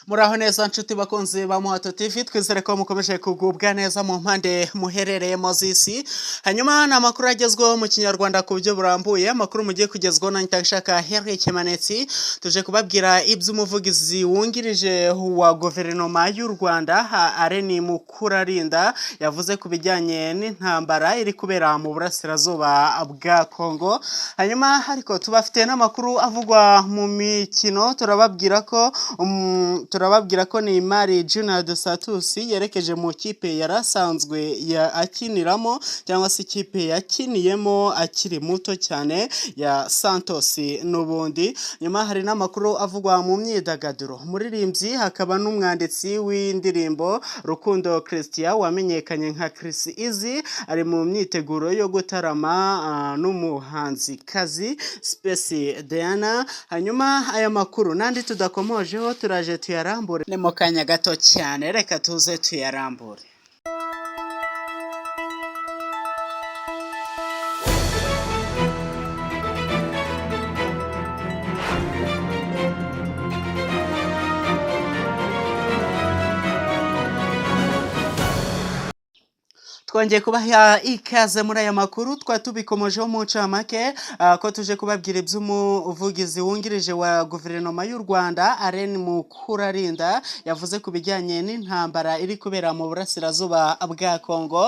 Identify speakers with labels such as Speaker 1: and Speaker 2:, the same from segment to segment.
Speaker 1: Muraho neza nshuti bakunzi ba Muhato TV, twizere ko mukomeje kugubwa neza mu mpande muherereyemo z'isi. Hanyuma ni amakuru agezweho mu Kinyarwanda ku buryo burambuye, amakuru mugiye kugezwaho na Nitangishaka Henry Kimanetsi. Tuje kubabwira iby'umuvugizi wungirije wa guverinoma y'u Rwanda Areni Mukurarinda yavuze ku bijyanye n'intambara iri kubera mu burasirazuba bwa Kongo. Hanyuma ariko tubafite n'amakuru avugwa mu mikino, turababwira ko Neymar Junior dos Santos yerekeje mu kipe yari asanzwe akiniramo, cyangwa se ikipe yakiniyemo akiri muto cyane ya Santos n'ubundi. Nyuma hari n'amakuru avugwa mu myidagaduro. Umuririmbyi hakaba n'umwanditsi w'indirimbo Rukundo Christian wamenyekanye nka Chris Easy ari mu myiteguro yo gutarama n'umuhanzikazi Space Diana. Hanyuma aya makuru n'andi tudakomojeho turaje tuyarambure ni mu kanya gato cyane, reka tuze tuyarambure. Twongeye kubaha ikaze muri aya makuru. Twari tubikomojeho mu ncamake ko tuje kubabwira iby'umuvugizi wungirije wa guverinoma y'u Rwanda Alain Mukurarinda yavuze ku bijyanye n'intambara iri kubera mu burasirazuba bwa Kongo.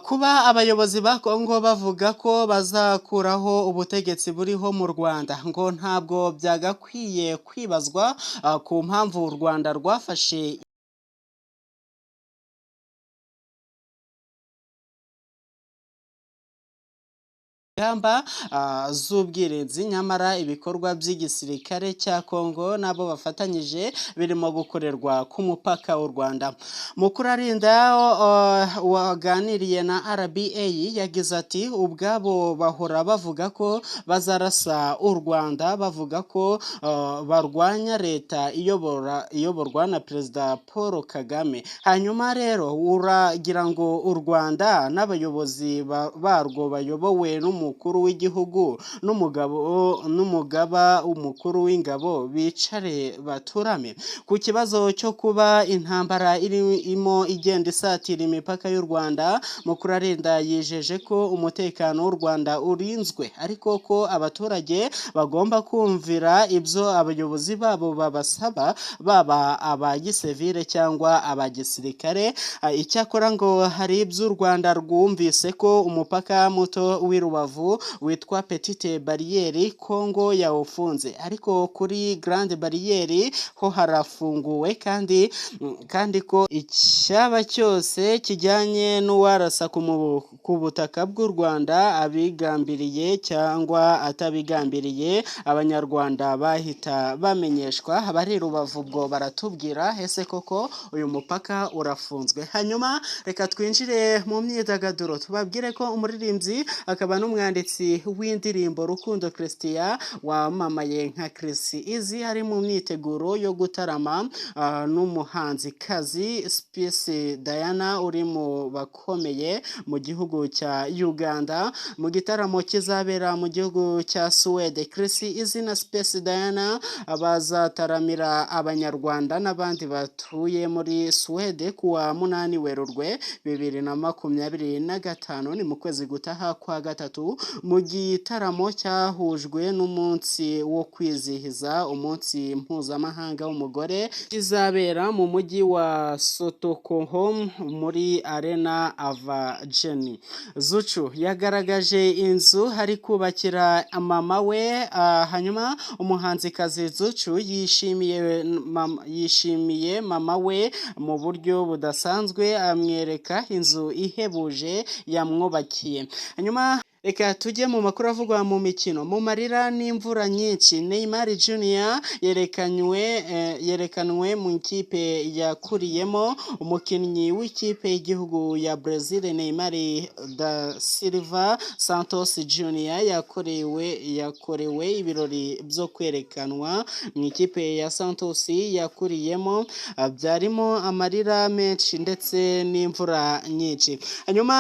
Speaker 1: Kuba abayobozi ba Kongo bavuga ko bazakuraho ubutegetsi buriho mu Rwanda ngo ntabwo byagakwiye kwibazwa ku mpamvu u Rwanda rwafashe ingamba z'ubwirinzi, nyamara ibikorwa by'igisirikare cya Kongo nabo bafatanyije birimo gukorerwa ku mupaka w'u Rwanda. Mukurarinda waganiriye na RBA yagize ati: "Ubwabo bahora bavuga ko bazarasa u Rwanda, bavuga ko barwanya leta iyoborwa na Perezida Paul Kagame. Hanyuma rero uragira ngo u Rwanda n'abayobozi barwo bayobowe n'umukuru w'igihugu n'umugabo n'umugaba umukuru w'ingabo bicare baturame?" Ku kibazo cyo kuba intambara irimo igenda isatira imipaka y'u Rwanda, Mukurarinda yijeje ko umutekano w'u Rwanda urinzwe, ariko ko abaturage bagomba kumvira ibyo abayobozi babo babasaba, baba aba gisivile cyangwa aba gisirikare. Icyakora ngo hari ibyo u Rwanda rwumvise ko umupaka muto w'i Rubavu witwa Petite Barriere Kongo yawufunze, ariko kuri Grande Barriere ho harafunguwe, kandi ko icyaba cyose kijyanye n'uwarasa ku butaka bw'u Rwanda abigambiriye cyangwa atabigambiriye, Abanyarwanda bahita bamenyeshwa. Abari i Rubavu ubwo baratubwira ese koko uyu mupaka urafunzwe. Hanyuma reka twinjire mu myidagaduro, tubabwire ko umuririmbyi akaba n'umwanditsi w'indirimbo Rukundo Christian wamamaye nka Chris Easy ari mu myiteguro yo gutarama n'umuhanzikazi Space Diana uri mu bakomeye mu gihugu cya Uganda mu gitaramo kizabera mu gihugu cya Suwede. Chris Easy na Space Diana bazataramira Abanyarwanda n'abandi batuye muri Suwede kuwa 8 Werurwe 2025, ni mu kwezi gutaha kwa gatatu, mu gitaramo cyahujwe n'umunsi wo kwizihiza umunsi mpuzamahanga w'umugore kizabera mu mujyi wa Stockholm muri Arena Avageni. Zuchu yagaragaje inzu hari kubakira mama we. Hanyuma umuhanzikazi Zuchu yishimiye mama we mu buryo budasanzwe, amwereka inzu ihebuje yamwubakiye. Hanyuma reka tujye mu makuru avugwa mu mikino. Mu marira n'imvura nyinshi, Neymar Junior yerekanwe mu ikipe yakuriyemo. Umukinnyi w'ikipe y'igihugu ya Brazil Neymar da Silva Santos Junior yakorewe ibirori byo kwerekanwa mu ikipe ya Santos yakuriyemo, byarimo amarira menshi ndetse n'imvura nyinshi. Hanyuma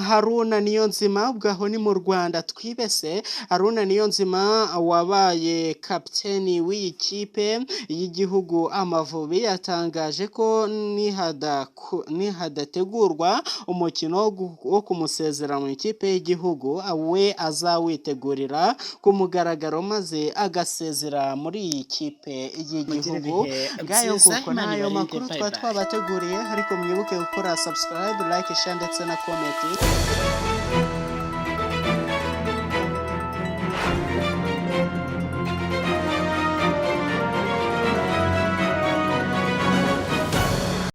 Speaker 1: Haruna Niyonzima ubwo aho ni mu Rwanda twibese. Haruna Niyonzima wabaye kapiteni w'iyi kipe y'igihugu Amavubi yatangaje ko nihadategurwa umukino wo kumusezera mu ikipe y'igihugu, we azawitegurira ku mugaragaro maze agasezera muri iyi kipe
Speaker 2: Mugire
Speaker 1: y'igihugu.
Speaker 2: ibihe
Speaker 1: Ngayo
Speaker 2: byiza,
Speaker 1: nguko
Speaker 2: Imana
Speaker 1: n'ayo
Speaker 2: ibarinde,
Speaker 1: makuru
Speaker 2: bye
Speaker 1: tuba
Speaker 2: bye.
Speaker 1: twabateguriye, ariko mwibuke gukora subscribe, like, share ndetse na comment.